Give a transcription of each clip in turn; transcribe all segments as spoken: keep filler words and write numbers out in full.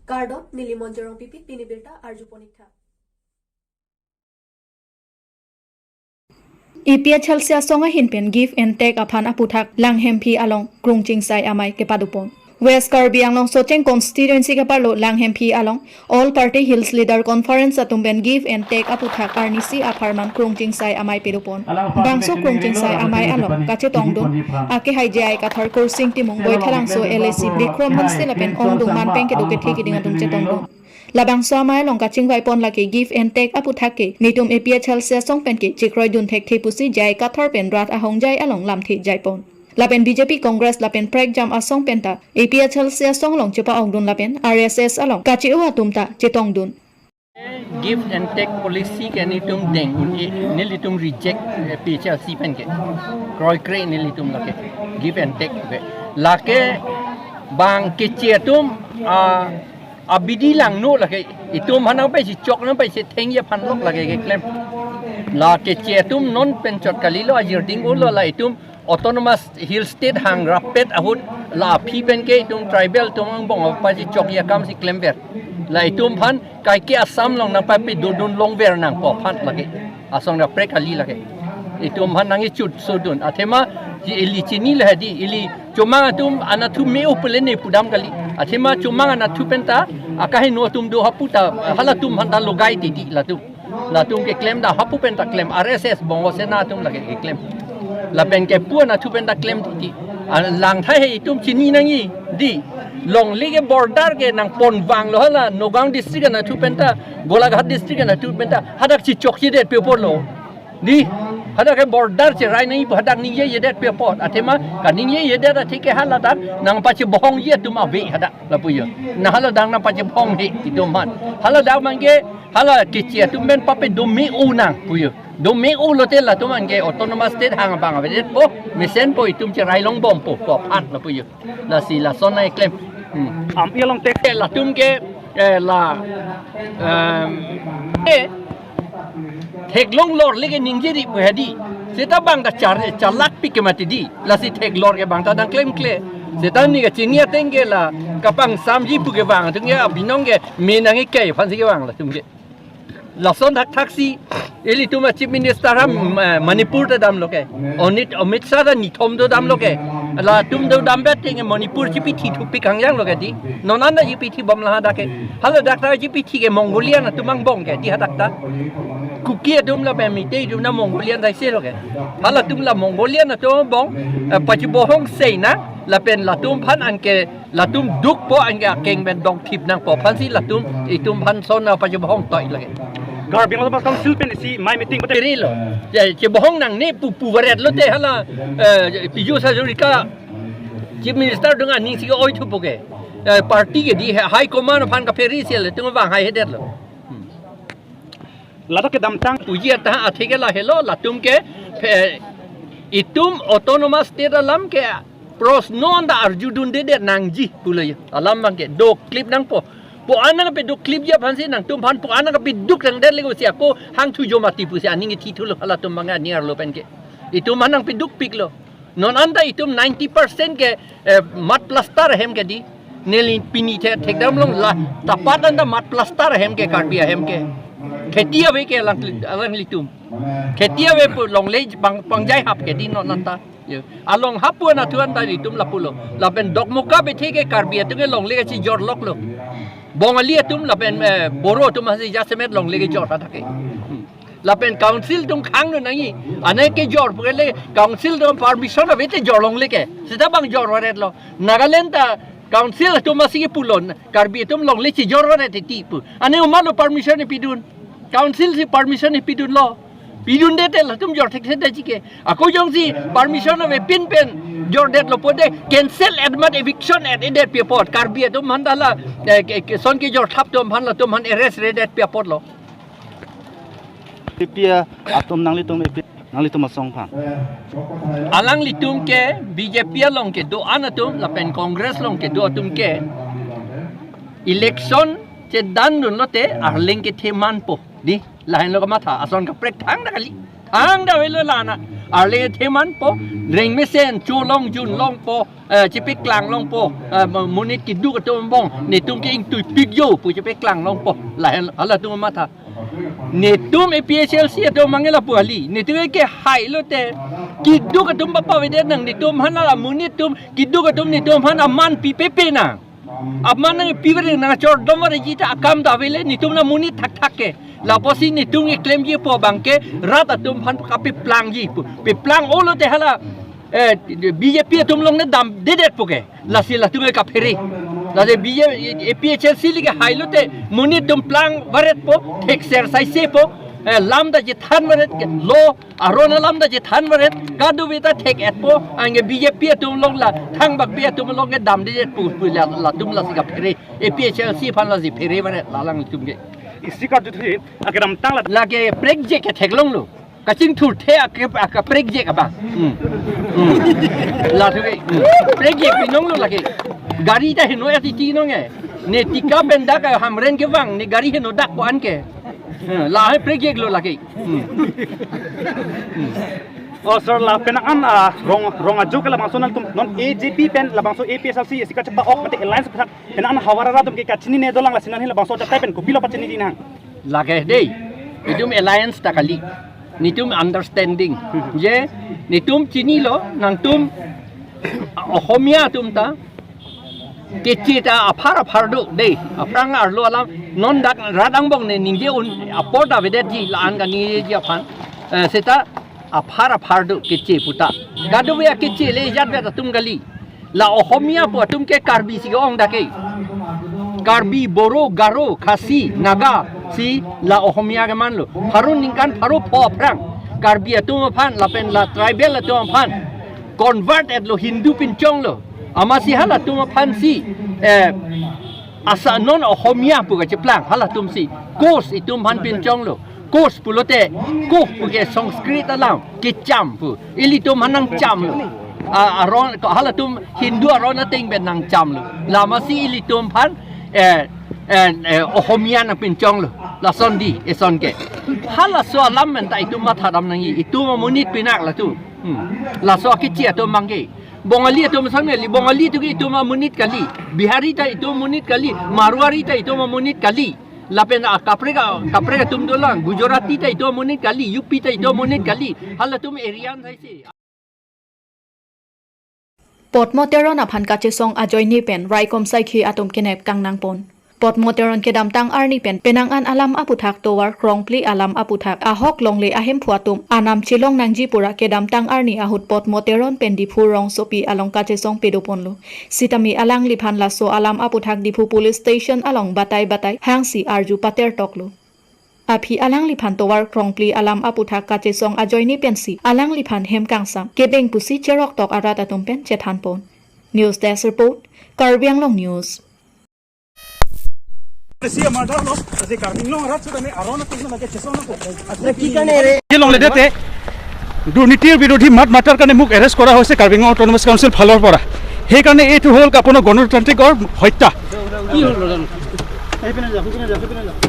Kardom, neli Monjorong Pipi, pini birta arju ponik tha. A P H L C asong ahin pen give and take aphan aputhak Langhemphi along Krungchingsai amei kepadopon. West Karbi Anglong Socheng constituency keparlo Langhemphi along All Party Hills Leader Conference atum pen give and take aputhak arnisi apharman Krungchingsai amei pedopon. Bangso Krungchingsai amei along kachetongdun akehai J I Kathar, Kursing Timung, Boithalangso L A C Bikram Hanse lapen ongdung manpeng kedo kethe keding atum chetongdun. Labangso amei along kachingvaipon lake give and take aputhak ke netum A P H L C asong pen ke chekroidun thekthe pusi J I Kathar pen rat ahongjai along lamthe jaipon. Lapen B J P, Congress lapen prekjam asong penta A P H L C asong along chepa-okdun lapen R S S along kache-o atum ta chetongdun. Give and take policy ke nelitum deng un-e, nelitum reject, eh, A P H L C pen ke. Kroikre nelitum lake. Give and take ke. Lake bang keche atum, ah, abidi langno lake. Itum aphan nangpachechok nangpachethengji aphan lok lake keklem. La keche atum non pen chot kalilo, ajir ding ulo, la itum Autonomous Hill State hang rapet ahut la aphi pen ke itum tribal atum angbong apachechokji akam si klemver. La itum aphan kaike Assam along nangpapedodun longver nangpo aphan lake. Asong kaprek kali lake. Itum aphan nangkechut sodun. Athema ji ili chinilo hedi, ili chomang atum anatthu me-o pule ne pudam kali. Athema chomang anatthu penta akaheno atum do hapu ta halatum aphanta logai titi latum. Latum keklem ta hapu penta klem, R S S, Bongo Sena atum lake keklem. Lapen kepu anatthu penta klem titi. Ah, langthai he itum chini nangji, di. Longle ke border ke nangponvanglo hala, Nagaon district anatthu penta, Golaghat district anatthu penta, hadak chechokchedet pi apotlo. Di, hadak ke border cherai nangji pu hadak ningjejedet pi apot. Athema kaningjejedet athe ke haladak nangpachebohongji atum ave hadak lapu jo. Na haladak nangpachebohong he itum aphan. Haladak abang ke hala keche atum pen papedo me-o nang pu jo. Do me-o lote latum anke Autonomous State hang abang avedetpo, mesenpo, itum cherai longbompo pu aphan lapu jo. Lasi lason nangkeklem. Hmm. Am-i along tek. Eh, latum ke, eh, la, em, eh, theklong lorle ke ningjeri pu hedi. Seta bang ta char, charlak pik ke mati di. Lasi theklor ke bang ta nangklemkle. Seta ne kachini ateng ke la kapangsamji pu ke bang atum ke abinong ke me nangkekai aphansi ke bang latum ke. Lason thakthaksi ilitum a Chief Minister ha, eh, Manipur ta damlo ke. Onit, Amit Shah ta nithom do damlo ke. Latum do dambet tenge Manipur chipithithupik hangjanglo ke di. Non anta chipithibom la hadak ke. Haladak ta chipithi ke Mongolian atum angbong ke di hadak ta. Kuki atum lapen Meitei atum na Mongolian ta isi lo ke. Halatum la Mongolian atum angbong, eh, pachebohong sei na lapen latum aphan anke latum dukpo, anke akeng pen dongthip nangpo aphansi latum itum aphan son nangpachebohong toi lake. Karbi Anglong Autonomous Council pen isi amei meeting pate. Perilo. Ya, chebohong nangne pu puvaret lote hala, eh, Piyush Hazarika Chief Minister adung aning si ke-oi thupo ke. Eh, party ke di high command aphan kaphere si latum vanghaihedetlo. Hmm. Ladak kedamtang puji ata athe ke lahelo, latum ke, eh, itum Autonomous State alam ke prosno anta arjudundedet nangji pulo jo. Alam abang ke doklip nangpo. Pu-an nangpedoklipji aphansi nangtum aphan pu-an nangpeduk nangdetle ko si ako hangthu jo mati pusi aning ithithulo halatum abang aning arlo pen ke. Itum aphan nangpedukpiklo. Non anta itum ninety percent ke, eh, mud plaster ahem ke di. Neli pini the thekdam long la tapat anta mud plaster ahem ke Karbi ahem ke. Kheti ave ke alang, alanglitum. Kheti ave pu longle pang, pangjai hap ke di non anta. Yo. Along hap pu anatthu anta itum lapulo. Lapen Dokmoka bethe ke Karbi atum ke longle kachejor loklo. Bongali atum lapen, eh, Boro atum hasi jasemet longle kejor hadak ke. Hmm. Lapen council atum khang nangji. Ane kejor pu ke le council atum permission avete jor longle ke. Seta bang jor varetlo. Nagaland ta council atum asi ke pulo. Karbi atum longle chejor varet titi pu. Ane komatlo permission pidun. Council si permission pidunlo. Pidundedet latum jor thekthedetji ke. Ako jongsi permission avepin pen jordetlo pote cancel et mat eviction et-edet pi apot. Karbi atum aphan ta la, eh, ke, ke, son kejor thap atum aphan latum aphan arrest redet pi apotlo. P P atum nanglitum, nanglitum asong aphan. Alanglitum ke B J P along kedo-an atum lapen Congress along kedo atum ke election chedandun lote arleng kethe manpo. Di, lahenlo kamatha, ason kaprek thangta kali. Ang davelo lana. Arle themanpo, rengmesen, cholong, junlongpo, eh, chepeklanglongpo, eh, mo-, monit keduk atum angbong, netum ke ingtuipik jo pu chepeklanglongpo. Lahen, halatum matha. Netum A P H L C atum mangela pu kali. Netum ke hai lote. Keduk atum papavedet nang netum aphan la monit atum, keduk atum netum aphan aman pipepe nang. Aman nangpiver nang, chor dom var jita akam ta avele, netum la monit thakthak ke. Lapusi netum keklemji pu abang ke rat atum aphan kapeplangji pu. Peplang-o lote hala, eh, B J P atum along ne damdedetpo ke. Lasi latum ke kaphere. Lasi B J P, A P H L C lake hai lote monit atum plangvaretpo, thekser saisepo, eh, lam ta chethanvaret ke, law aron alam ta chethanvaret, kadokave ta thek-etpo, anke B J P atum along la, thangbakpi atum along ke damdedetpo, pu la, latum lasi kaphere, A P H L C aphan lasi pherevaret, la alangtum ke. Isi karju thuji, akedamtang la. Lake prekjek ke theklonglo. Kachingthurthe ake, ake prekjek abang. Hmm. Hmm. Lathu ke. Hmm. Prekjek pinonglo lake. Gari ta heno ya titi nong e. Ne tika pendak Hamren kevang, ne gari henodak ko-an ke. Hmm. Lahai prekjeklo lake. Hmm. Hmm. Oh, sir, lapen an, ah, rong, rong ajo ke labangso nangtum, non A J P pen, labangso A P H L C, isi kachepa-ok, mate alliance pen, pen an havar arat atum ke kachinine dolang, lasi nangli labangso achatai pen kopilo pachinine nang. Lake dei, itum alliance ta kali, netum understanding, je netum chinilo, nangtum Ohomia atum ta, keche ta aphar aphar do dei, aphrang arlo alam, non dak rat angbong ne ningje un apor ta avedetji la-an kaningjeji aphan, eh, seta aphar aphar do keche puta. Kadokave keche le jatvet atum kali. La Ohomia pu atum ke Karbi si ke-ong dak ke. Karbi, Boro, Garo, Khasi, Naga si la Ohomia kemanlo. Pharo ningkan pharo pho aphrang Karbi atum aphan lapen la tribal atum aphan convert-etlo, Hindu pinchonglo. Amatsi halatum aphansi, eh, asa non Ohomia pu kacheplang, halatumsi Koch itum aphan pinchonglo. Koch pulote, Koch pu ke Sanskrit alam, kecham pu. Ilitum aphan nangchamlo. A, aron, halatum Hindu aron ateng pen nangchamlo. La amatsi ilitum aphan, eh, eh, eh, Ohomia nangpinchonglo. Lason dei, eson ke. Halaso alam pen ta itum mathadam nangji, itum amonit pinak latum. Hmm. Laso akeche atum abang ke. Bongali atum sang kali, Bongali atum ke itum amonit kali. Bihari ta itum amonit kali, Marwari ta itum amonit kali. Lapen akaprek a, kaprek atum dolang, Gujarati ta itum amonit kali, U P ta itum amonit kali. Halatum Aryan saise. Podmo Teron aphan kachesong ajoine pen raikom saikhi atum kenep kangnangpon. Podmo Teron kedamtang arni pen penang an alam aputhak tovar krongphli alam aputhak ahok longle ahemphu atum anam chelong nangji pura kedamtang arni ahut Podmo Teron pen Diphu rongsopi along kachesong pedoponlo. Sitame alangliphan laso alam aputhak Diphu Police Station along batai batai hangsi arju patertoklo. Aphi alangliphan tovar krongphli alam aputhak kachesong ajoine pensi alangliphan hem kangsam kebeng pusi cheroktok arat atum pen chethanpon. News Desk Report, Karbi Anglong News. Longlede te দুৰ্নীতিৰ বিৰোধী মাত মাতাৰ কাৰণে মোক এৰেষ্ট কৰা হৈছে কাৰ্বি Anglong autonomous council ফালৰ পৰা। সেইকাৰণে এইটো হ'ল আপোনাৰ গণতান্ত্ৰিকৰ হত্যা।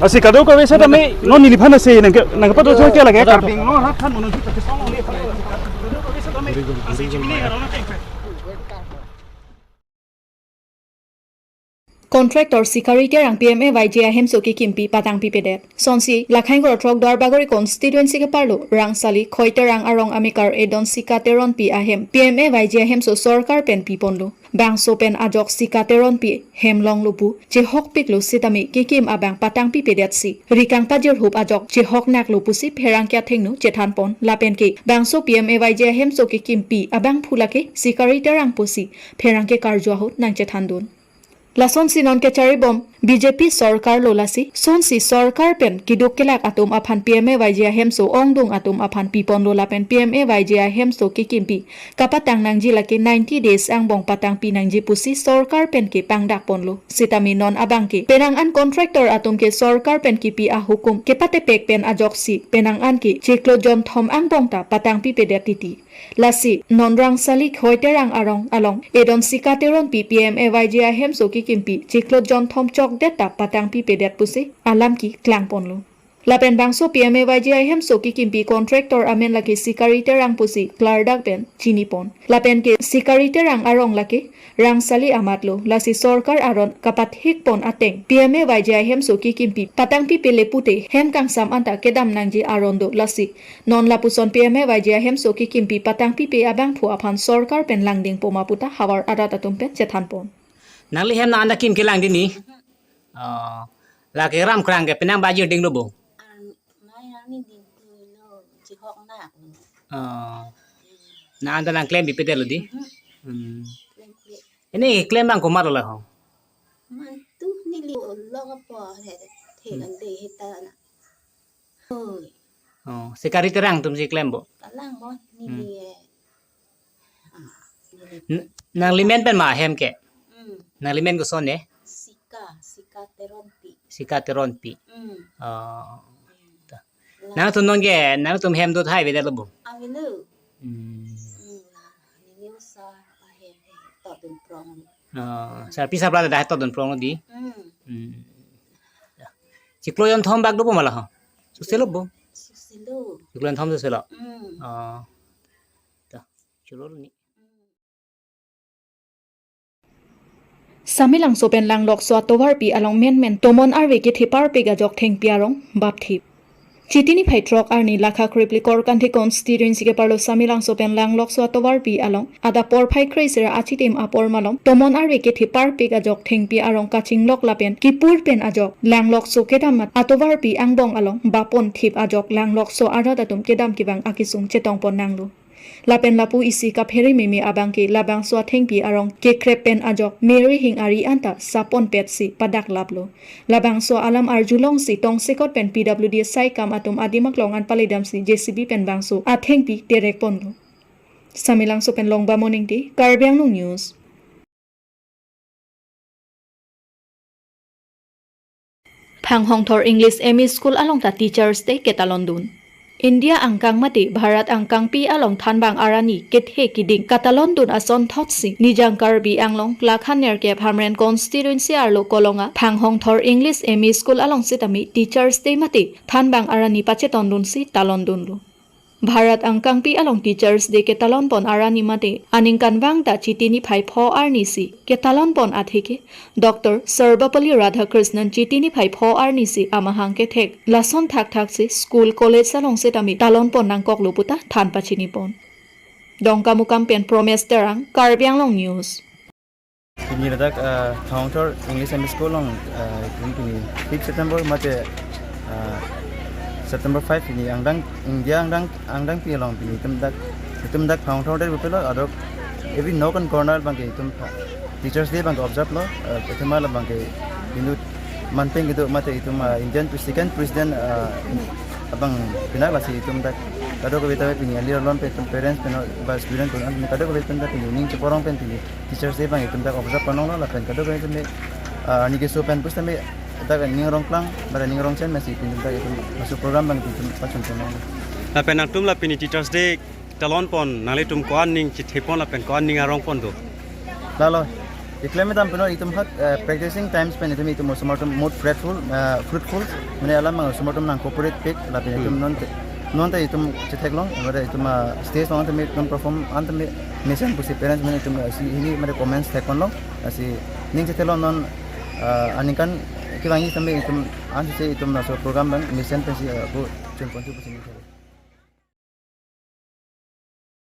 Asi kadokave sa tame non niliphan ase nang nangpado jo kya lage karbi. Contractor Sikari Terang P M A Y G ahemso kekimpi patangpipedet. Sonsi, Lakhaing Krothrok Duarbagori constituency ke-arlo, Rangsali Khoi Terang arong amekar Edon Sika Teronpi ahem P M A Y G ahemso sorkar pen piponlo. Bangso pen ajok Sika Teronpi hem longlo pu chehokpiklo sitame kekim abang patangpipedetsi rikang pajirhup ajok chehoknaklo pusi pherangke athengno chethanpon lapen ke bangso P M A Y G ahemso kekimpi abangphu lake Sikari Terang pusi pherangke karju ahut nangchethandun. Lasonsi non kecharibom B J P sorkar lo lasi, sonsi sorkar pen keduk kelak atum aphan P M A Y G ahemso ongdung atum aphan piponlo lapen P M A Y G ahemso kekimpi kapatang nangji lake ninety days angbong patangpi nangji pusi sorkar pen kepangdakponlo. Sitame non abang ke penang an contractor atum ke sorkar pen kipi ahukum kepatepek pen ajoksi penang an ke chiklo jonthom angbong ta patangpipedet titi. Lasi, non Rangsali Khoi Terang arong along, Edon Sika Teronpi P M A Y G ahemso kekimpi, chiklo jonthom chokdet ta patangpipedet pusi, alam keklangponlo. Lapen bangso P M A Y G I hemso kekimpi contractor amen lake Sikari Terang pusi klardak pen chinipon. Lapen ke Sikari Terang arong lake Rangsali amatlo, lasi sorkar aron kapathikpon ateng P M A Y G I hemso kekimpi patangpipe le pute hem kangsam anta kedam nangji aron do, lasi non lapuson P M A Y G I hemso kekimpi patangpipe abangphu aphan sorkar pen langdingpo ma puta havar arat atum pen chethanpon. Nangli hem nang anda kim kelang dini? Oh, lake ram krang ke penang bajir ding lo bo? An, mai rang ni ding tu lo, jihok nak lo. Oh. Nang anda nang klem bipedel lo di? Mhm. Hmm. Klem klem. Ini klem bang komat lo la ho? Mantu neli lo apa he, he Hmm. kan de he ta na. Oi. Oh, Sikari Terang atum si klem bo? Kalang bo, Hmm. neli eh. Ah, neli. N-, nangli men pen ma hem ke? Hmm. Nangli men koson e? Sika, Sika Teronpi. Sika Teronpi. Hmm. Oh. Hmm. Ta. Nangtum non ke, nangtum hem do thai avedet lo bo? Avelo. Hmm. Hmm, neli osa ahem he to dun prong. Oh, sarpi sarpla ta to dun prong di? Hmm. Hmm. Ya. Chiklo jonthom bak dopo ma la ho? Suse lo bo? Suse lo. Chiklo jonthom suse lo? Hmm. Oh. Ta, cholo ni. Hmm. Samelangso pen Langlokso atovarpi along menmen tomon arve kethe parpik ajok thengpi arong bapthip. Chiti niphai throk arni lakha krip likor Kangthir constituency keparlo Samelangso pen Langlokso atovarpi along adap porphai kre-sera achitim apor malom tomon arve kethe parpik ajok thengpi arong kachinglok lapen kipur pen ajok Langlokso kedam mat atovarpi angbong along bapon thip ajok Langlokso arat atum kedam kevang akesung chetongpon nanglo. Lapen lapu isi kaphere meme abang ke labangso athengpi arong kekrep pen ajok Mary Hing ari anta saponpet si padaklaplo. Labangso alam arjulongsi tongsekot pen P W D saikam atum adim aklong an paledamsi J C B pen bangso athengpi terekponlo. Samelangso pen Longba Moning Ingti, Karbi Anglong News. Phanghongthor English M E School along ta Teachers Day ketalondun. India angkang mate Bharat angkangpi along thanbang arni kethe kiding katalondun asonthotsi Nijang Karbi Anglong Lakhan nerkep Hamren constituency arlo Kolonga Phanghongthor English M E School along sitame Teachers Day mate thanbang arni pachetondunsi talondunlo. Bharat angkangpi along Teachers Day ketalonpon arni mate aningkanvang ta Chiti niphai pho arnisi ketalonpon atheke Doctor Sarvepalli Radhakrishnan Chiti niphai pho arnisi amahang kethek lason thakthaksi school college along sitame talonpon nangkoklo puta than pachinipon. Dongkamukam pen Promes Terang, Karbi Anglong News. Pini ladak, ah, Phanghongthor English M E School along, ah, itum pini fifth September mate, ah, September five pini angdeng India angdeng angdengpi along pini itum dak itum dak Phanghongthor Day bupelo adok every nook and corner abang ke itum pha-, Teachers Day abang ke observe lo, ah, itum abang ke inut manpeng kedo mate itum, ah, Indian pres-, second president, ah, abang pinak lasi itum dak kadokave ta pini alir alon pen itum parents pen ba student pen kadokave pen ta pini ning cheporong pen pini Teachers Day abang itum dak observe panonglo lapen kadokave tame, ah, arni keso pen pusitame dak ning rongplang, mate ning rongchen masi itum dak itum laso program abang itum pachun panonglo. Lapen nangtum la pini Teachers Day talonpon, nanglitum ko-an ning chethepon lapen ko-an ning arongpon do? Lalo, iklem dam peno itum hat, eh, practicing times pen itum itum osomar atum mood fruitful, eh, fruitful, mane alam abang osomar atum nang cooperate pik, lapen itum Hmm. non te, non te itum chetheklong, mane itum, ah, stage along tame itum perform an tame mesen pusi parents mane itum, ah, si hini mane comments thekponlong, ah, si ning chetheklong non, ah, aningkan kevangji tame itum an si itum laso program abang mesen pensi, ah, ko chunpon tu pusi ning thek.